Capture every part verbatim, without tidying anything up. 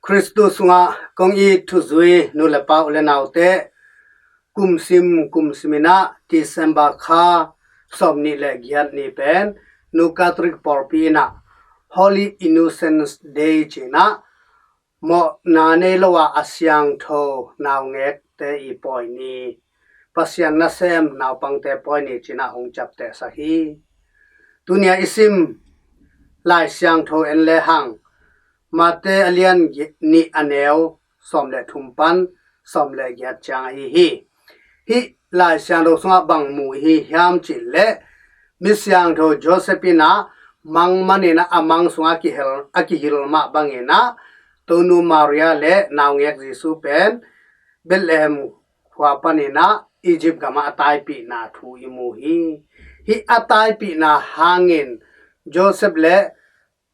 Khristu sungah kong it thuzui nu le pa, u le naute, kumsim kumsim in ah December kha sawmnih le giat ni pen Nu Catholic pawlpi in ah Holy Innocents Day ci-in ah, mawhna nei lo a a siangtho naungekte i pawi ni, Pasian nasem naupangte pawi ni ci-in ah hong ciaptehsak hi. Tuni a i sim Lai Siangtho en lehang, Mate a lian gi-, nih a neu sawm le thum pan sawm le giat ciang ahi hi. Hih Lai Siangtho sungah bang mu i hi hiam cih leh, mi siangtho Joseph in ah mang manin ah a mang sungah a kihel, a kihil mah bangin ah Tonu Maria le naungek Jesu pen Bethlehem khua panin ah Egypt gamah a taipihna thu i mu hi. Hih a taipihna hangin Joseph le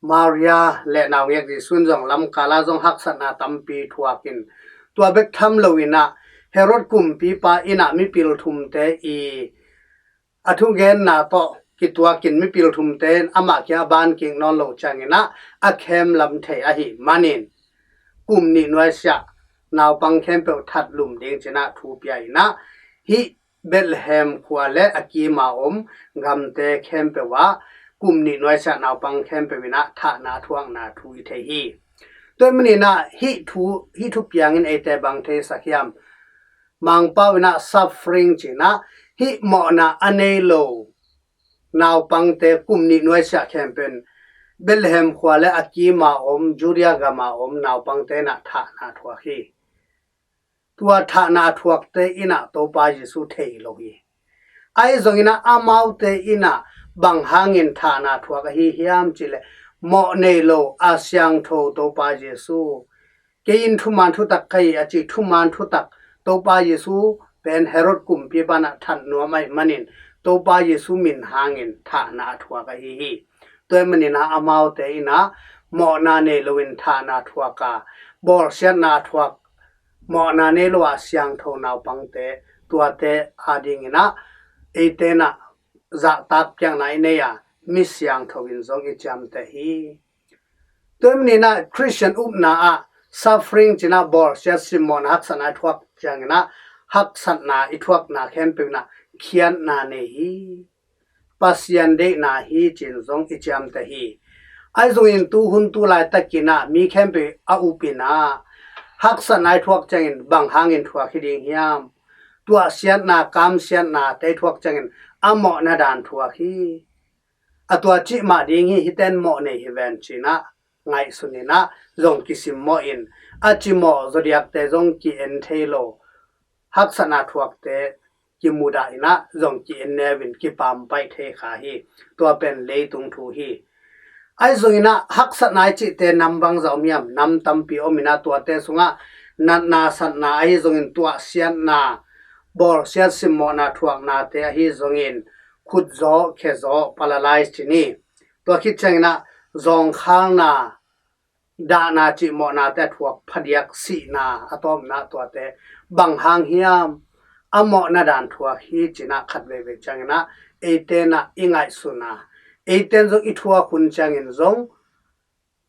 Maria le naungek Jesu in zong lamkal ah zong haksatna tampi thuakin, tua bek tham loin ah Herod kumpipa in ah mipil thumte i a thugenna tawh kituakin mipil thumte in amah kiang a ban kik nawn lo ciangin ah a khem lam thei ahih manin, kum nih nuaisiah naupang khempeuh that lum ding ci-in ah thu pia in ah, hih Bethlehem khua le a kima om gamte khempeuh ah kum nih nuaisiah naupang khempeuh in ah thahna a thuakna thu i thei hi. Tua ahih manin ah hih thu, hih thupiang in eite bang theisak hiam? Mangpau in ah suffering ci-in ah, hih mawhna a nei lo naupangte kum nih nuaisiah khempeuh in Bethlehem khua le a kima om, Judea gama om naupangte in ah thahna thuak hi. Tua thahna thuakte in ah Topa Jesu thei lo hi. Ahi zongin ah amaute in ah bang hangin thahna thuak ahi hiam cih leh, mawh nei lo a siangtho Topa Jesu, kei in thuman thutak ka hi a ci thuman thutak Topa Jesu pen Herod kumpipa in ah that nuam ahih manin Topa Jesu min hangin thahna a thuak ahi hi. Tua ahih manin ah amaute in ah mawhna nei loin thahna thuak a, bawlsiatna a thuak, mawhna nei lo a siangtho naupangte, tuate adingin ah eite in ah zahtak piakna i nei a, mi siangtho in zong i ciamteh hi. Tua ahih manin ah Christian upna ah suffering ci-in ah bawlsiat, simmawhna, haksatna i thuak ciangin ah, haksatna i thuakna khempeuh in ah khiatna nei hi. Pasian deihna hi ci-in zong i ciamteh hi. Ahi zongin tuhun tu laitakin ah mi khempeuh a up in ah, haksatna i thuak ciangin bang hangin thuak hi ding hiam? Tuahsiatna, kamsiatnate i thuak ciangin a mawhna dan thuak hi. A tua cih mah ding hi, hihte in mawh nei hi ven ci-in ah ngaihsun in ah zong kisimmawh in, a cimawh zawdiakte zong ki-en thei lo, haksatna thuakte kimudah in ah zong ki-en neu in kipampaih thei kha hi. Tua pen leitung thu hi. Ahi zongin ah haksatna i cihte nam bangzah om hiam? Nam tampi om in ah, tuate sungah natna satna ahi zongin tuahsiatna, bawlsiat, simmawhna thuaknate ahi zongin khutzaw, khezaw, paralyze ci ni. Tua khit ciangin ah zawngkhalna, dahna, cimawhnate a thuak phadiak, sihna a tawpna, tuate bang hang hiam? A mawhna dan thuak hi ci-in ah khat veivei ciangin ah eite in ah i ngaihsun a, eite in zong i thuak hun ciangin zong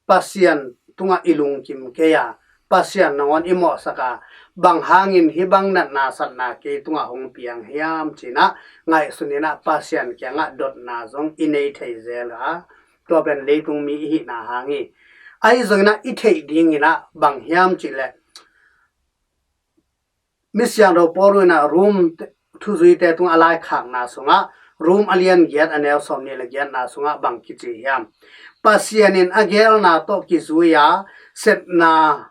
Pasian tungah i lungkim kei a, Pasian nangawn i mawhsak a, bang hangin hih bang natna satna kei tungah hong piang hiam ci-in ah ngaihsun in ah Pasian kiangah dotna zong i nei thei zel a, tua pen leitung mi i hihna hang hi. Ahi zongin ah i theih dingin ah bang hiam cih leh, mi siangtho Paul in ah Rom te-, thuzuite tungah a laikhakna sungah, Rom a lian giat a neu sawmnih le giatna sungah bang kici hiam? Pasian in a geelna tawh kizui a, sepna,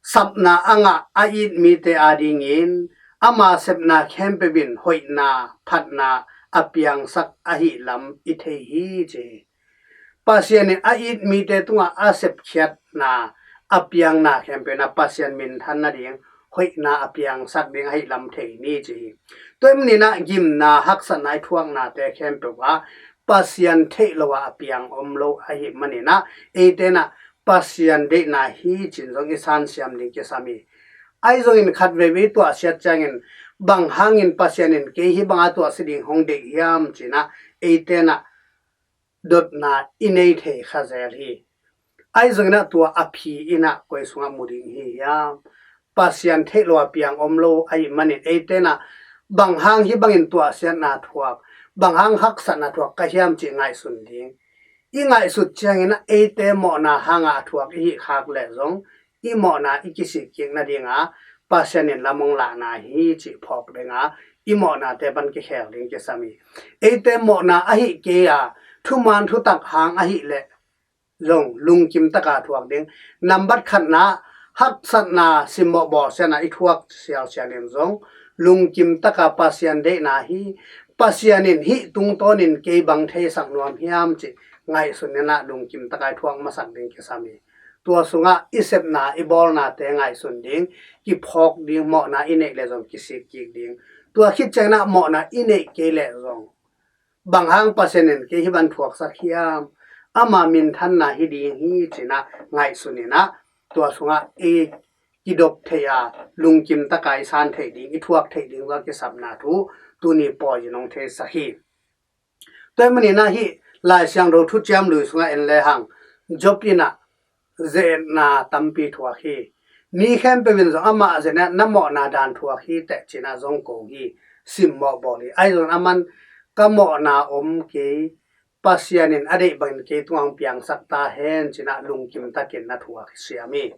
sapna a ngah a it mite adingin ama sepna khempeuh in hoihna, phatna a piangsak ahih lam i thei hi, ci hi. Pasian in a it mite tungah a sepkhiatna a piangna khempeuh in ah Pasian minthan nading hoihna a piangsak ding ahih lam thei ni, ci hi. Tua ahih manin ah gimna, haksatna i thuaknate khempeuh ah Pasian theih lo a a piang om lo ahih manin ah eite in ah Pasian deihna hi ci-in zong i sansiam ding kisam hi. Ahi zongin khat veivei tuahsiat ciangin bang hangin Pasian in kei hih banga tuahsia ding hong deih hiam ci-in ah eite in ah dotna i nei thei kha zel hi. Ahi zongin ah tua a phi in ah koi sungah mu ding hi hiam? Pasian theih lo a piang om lo ahih manin eite in ah bang hang hih bangin tuahsiatna thuak, bang hang haksatna thuak ka hiam cih ngaihsun ding. I ngaihsut ciangin ah eite mawhna hangah a thuak i hih khak leh zong i mawhna i kisik kik nadinga Pasian in lam hong lahna hi cih phawk dinga i mawhnate pan kikhel ding kisam hi. Eite mawhna ahih kei a thuman thutak hang ahih leh zong lungkim taka thuak ding. Nambat khatna, haksatna simmawh bawlsiatna i thuak sialsial in zong lungkim taka Pasian deihna hi. Pasian in hih tungtawnin kei bang theisak nuam hiam cih ngaihsun in ah lungkim taka i thuak masak ding kisam hi. Tua sungah i sepna i bawlnate ngaihsun ding, kiphawk ding, mawhna i neih leh zong kisik kik ding. Tua khit ciangin ah mawhna i neih kei leh zong bang hang Pasian in kei hih bang thuaksak hiam? Ama minthanna hi ding hi ci-in ah ngaihsun in ah tua sungah i kidop theih a lungkim taka i san theih ding, i thuak theih ding zong kisapna thu tuni pawi in hong theisak hi. Tua ahih manin ah hih Lai Siangtho Thuciam Lui sungah en lehang Job in ah ze-etna tampi thuak hi. Mi khempeuh in zong amah ze-etna, na mawhna dan thuak hi teh ci-in ah zong ko hi. Simmawh bawl hi. Ahi zongin aman ka mawhna om kei, Pasian in a deih bangin kei tungah hong piangsak ta hen ci-in ah lungkim takin na thuak siam hi.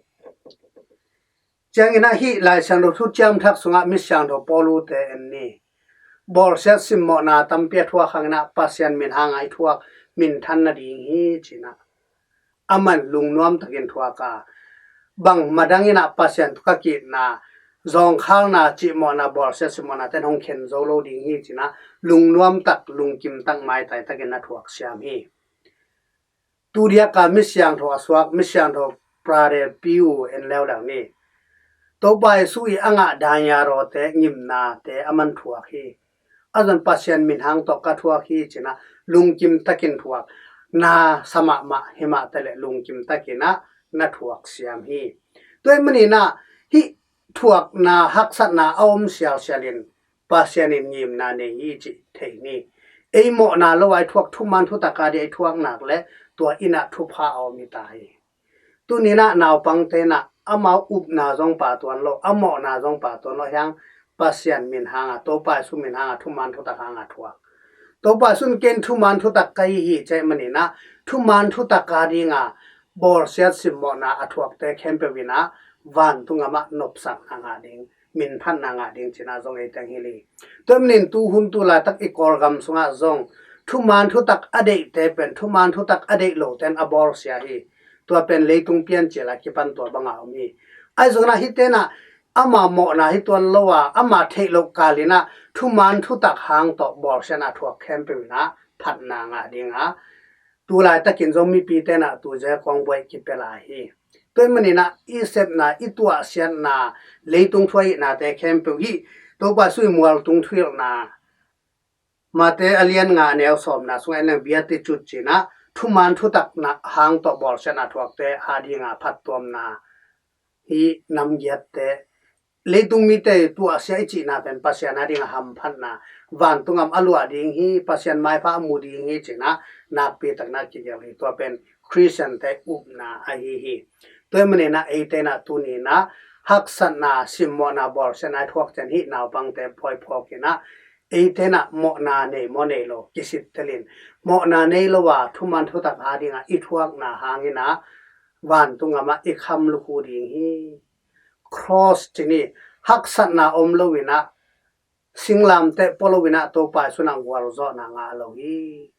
Ciangin ah hih Lai Siangtho Thuciam Thak sungah mi siangtho Paulu te en ni. Bawlsiat simmawhna tampi a thuak hangin ah Pasian min hanga i thuak minthan nading hi ci-in ah aman lungnuam takin thuak a, bangmah dangin ah Pasian tawh ka ki-itna, zawngkhalna, cihmawhna, bawlsiat simmawhna ten hong khen zo lo ding hi ci-in ah lungnuam tak, lungkim tak, maitai takin na thuak siam hi. Tu diaka mi siangtho a suak mi siangtho Brother Piu en leuleu ni. Topa Jesu i a ngah dainya rawte, ngimnate aman thuak hi. A zon Pasian min hang tawh ka thuak hi ci-in ah lungkim takin thuak na sa mahmah hi mah taleh lungkim takin ah na thuak siam hi. Tua ahih manin ah hih thuakna haksatna a om sialsial in Pasian in ngimna nei hi cih thei ni. Ei mawhna lo a i thuak, thuman thutak a ding a i thuak nak leh tua in ah thupha a om hi ta hi. Tuni in ah naupangte in ah amau upna zong patuan lo, a mawhna zong patuan lo hiang, Pasian min hanga, Topa Jesu min hanga, thuman thutak hanga thuak. Topa Jesu in ken thuman thutak ka hi hi ci ahih manin ah thuman thutak a dinga bawlsiat simmawhna a thuakte khempeuh in ah vantung gam ah nopsakna ngah ding, minphatna ngah ding ci-in ah zong ei teng hi hi. Tua ahih manin tuhun tu laitak i Kawlgam sungah zong thuman thutak a deihte pen thuman thutak a deih lote in a bawlsia hi. Tua pen leitung piancil a kipan tua banga om hi. Ahi zongin ah hihte in ah ama mawhna hi tuan lo a, ama theih loh kal in ah thuman thutak hang tawh bawlsiatna thuak khempeuh in ah phatna ngah dinga tu laitakin zong mipite in ah tu zia kong buai kipia lai hi. Tua ahih manin ah i sepna, i tuahsiatna, leitung thu ahihnate khempeuh hih Topa Jesu i mualtung thuhilhna Mate a lian nga a neu sawmna sungah en leng Beatitude ci-in ah thuman thutak hang tawh bawlsiatna thuakte a dinga phattuamna hi. Namgiatte, leitung mite tuahsia i cihna pen Pasian a dinga hamphatna, vantung gam a luah ding hi, Pasian maipha a mu ding hi ci-in ah nakpi takin ah kigelh hi. Tua pen Khristiante upna ahi hi. Tua ahih manin ah eite in ah tuni in ah haksatna, simmawhna, bawlsiatna i thuak ciang hih naupangte pawi phawk in ah eite in ah mawhna nei maw nei lo kisittel in, mawhna nei lo a thuman thutak a dinga i thuakna hangin ah vantung gam ah i kham lukhu ding hi. Cross ci-in, haksatna om lo in ah, singlamteh pua lo in ah Topa Jesu in ah gualzawhna ngah lo hi.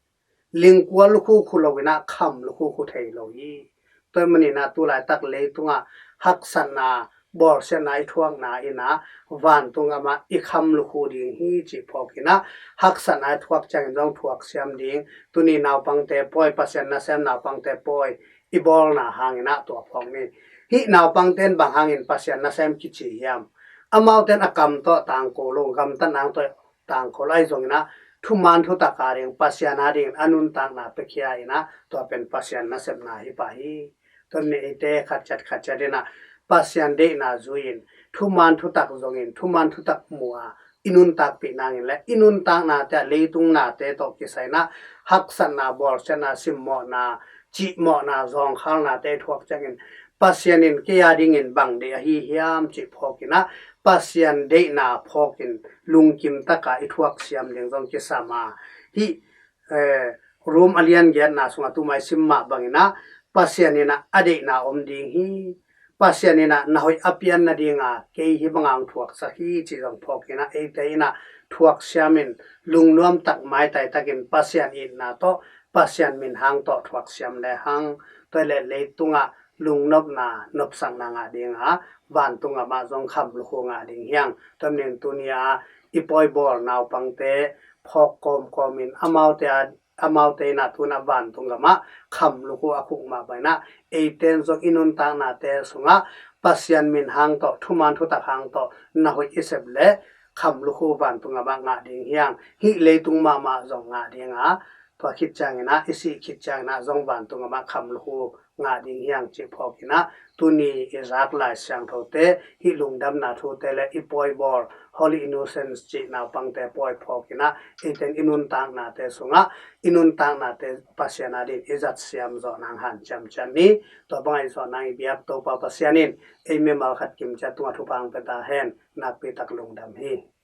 Lingkua lukhu khu lo in ah kham lukhu khu thei lo hi. Tua ahih manin ah tu laitak leitungah haksatna, bawlsiatna i thuakna in ah vantung gam ah i kham lukhu ding hi cih phawk in ah haksatna i thuak ciangin zong thuak siam ding. Tuni naupangte pawi, Pasian nasem naupangte pawi i bawlna hangin ah tua phawk ni. Hih naupangte in bang hangin Pasian nasem kici hiam? Amaute in a kam tawh tangko lo, gamtatna tawh tangko lo, ahi zongin ah thuman thutak a ding, Pasian a dingin a nuntakna piakhia in ah tua pen Pasian nasepna hi pah hi. Tua ahih manin eite khat ciat khat ciat in ah Pasian deihna zui-in, thuman thutak zongin, thuman thutak mu a i nuntakpih nangin leh i nuntaknate ah leitung nate tawh kisai in ah haksatna, bawlsiatna, simmawhna, cihmawhna zawngkhalnate i thuak ciangin Pasian in kei a dingin bang deih ahi hiam cih phawkin ah Pasian deihna phawkin lungkim taka i thuak siam ding zong kisam a, hih eh, Rom a lian giatna sungah tuma i sim mah bangin ah Pasian in ah a deihna om ding hi. Pasian in ah na hoih a pian nadinga kei hih banga hong thuaksak hi cih zong phawkin ah eite in ah thuak siamin lungnuam tak maitai takin Pasian itna tawh Pasian minhang tawh thuak siam lehang tua leh leitungah lungnopna nopsakna ngah dinga vantung gamah zong kham lukhu ngah ding hiang. Tua manin tuni a i pawibawl naupangte phawk kawmkawmin amaute a amaute in ah tuna vantung gamah kham lukhu a khuk mah bangin ah eite in zong i nuntaknate sungah Pasian minhang tawh thuman thutak hang tawh na hoih i sep leh kham lukhu vantung gamah ngah ding hiang. Hih leitung mahmah zong ngah dinga tua khit ciangin ah i sih khit ciangin ah zong vantung gamah kham lukhu ngah ding hiang cih phawkin ah tuni i zak Lai Siangthote hih lungdamna thute le i pawibawl Holy Innocents cih naupangte pawi phawkin ah eite in i nuntaknate sungah i nuntaknate Pasian a dingin i zat siam zawh nang hanciam ciat ni. Tua bangah i zawh nang i biak Topa Pasian in ei mimal khat kim ciat tungah thupha hong pia ta hen. Nakpi tak lungdam hi.